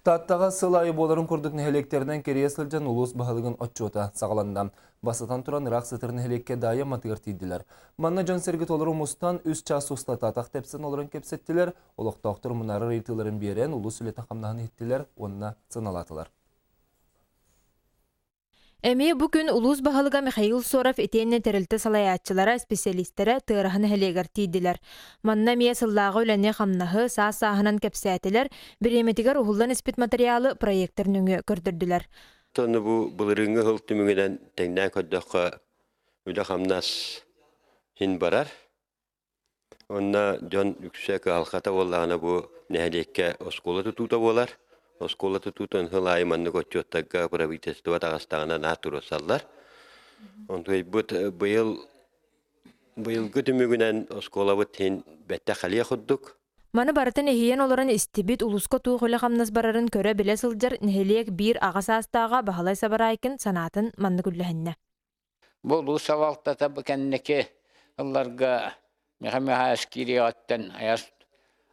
Тааттаҕа сыл аайы буоларын курдук нэһилиэктэринэн кэрийэ сылдьан улуус баһылыгын отчуота саҕаланна. Бастатан туран ыраах сытар нэһилиэккэ Даайа Амматыгар тиийдилэр. Манна дьон-сэргэ толору мустан үс чаас устата атах тэпсэн олорон кэпсэттилэр, олохтоохтор мунаарар ыйытыыларын биэрэн улуус үлэтин-хамнаһын иһиттилэр уонна сыаналаатылар. Эмиэ бу күн улуус баһылыга Михаил Соров итиэннэ тэрилтэ салайааччылара, исписэлиистэрэ Тыараһа нэһилиэгэр тиийдилэр. Манна эмиэ сыллааҕы үлэни-хамнаһы саас-сааһынан кэпсээтилэр, бириэмэтигэр уһуллан испит матырыйаалы проектор нөҥүө көрдөрдүлэр. Ону бу былырыыҥҥы сыл түмүгүнэн тэҥнээн көрдөххө, үлэ-хамнас иһин барар. Онно дьон үксэ кыһалҕата буоллаҕына бу нэһилиэккэ оскуола тутуута буолар. Оскуола тутуутун сыл аайы маннык отчуоттарга правительство таҕыстаҕына наар туруорсаллар. Онтуйбут быйыл быйылгы түмүгүнэн оскуолабыт иһин бэттэх халыа курдук. Маны барытын иһийэн олорон истибит, улууска туох үлэ-хамнас барарын көрө-билэ сылдьар нэһилиэк биир аҕа саастааҕа Баһылай Сабараайкин санаатын маннык үллэһиннэ. Бу улуус салалтата бу кэнники ылларга Михаил Михайлович киириэҕиттэн айас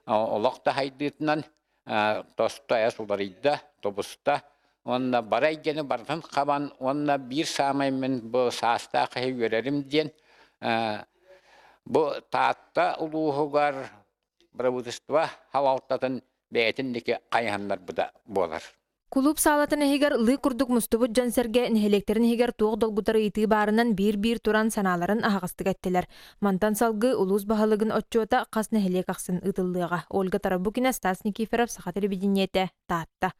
олох да хайдыытынан тосто айас уларыйда, тубуста. Уонна бары эйгэни барытын хабан уонна биир саамай мин бу саастаах киһи үөрэрим диэн бу Таатта улууһугар бырабыытыстыба салалтатын бэйэтин диэки хайыһыннарбыта буолар. Кулууп саалатын иһигэр лыы курдук мустубут дьон-сэргэ нэһилиэктэрин иһигэр туох долгутар ыйытыы баарынан биир-биир туран санааларын аһаҕастык эттилэр. Мантан салгыы улуус баһылыгын отчуота хас нэһилиэк ахсын ыытыллыаҕа. Ольга Тарабукина, Стас Никифоров, Саха телевидениетэ, Таатта.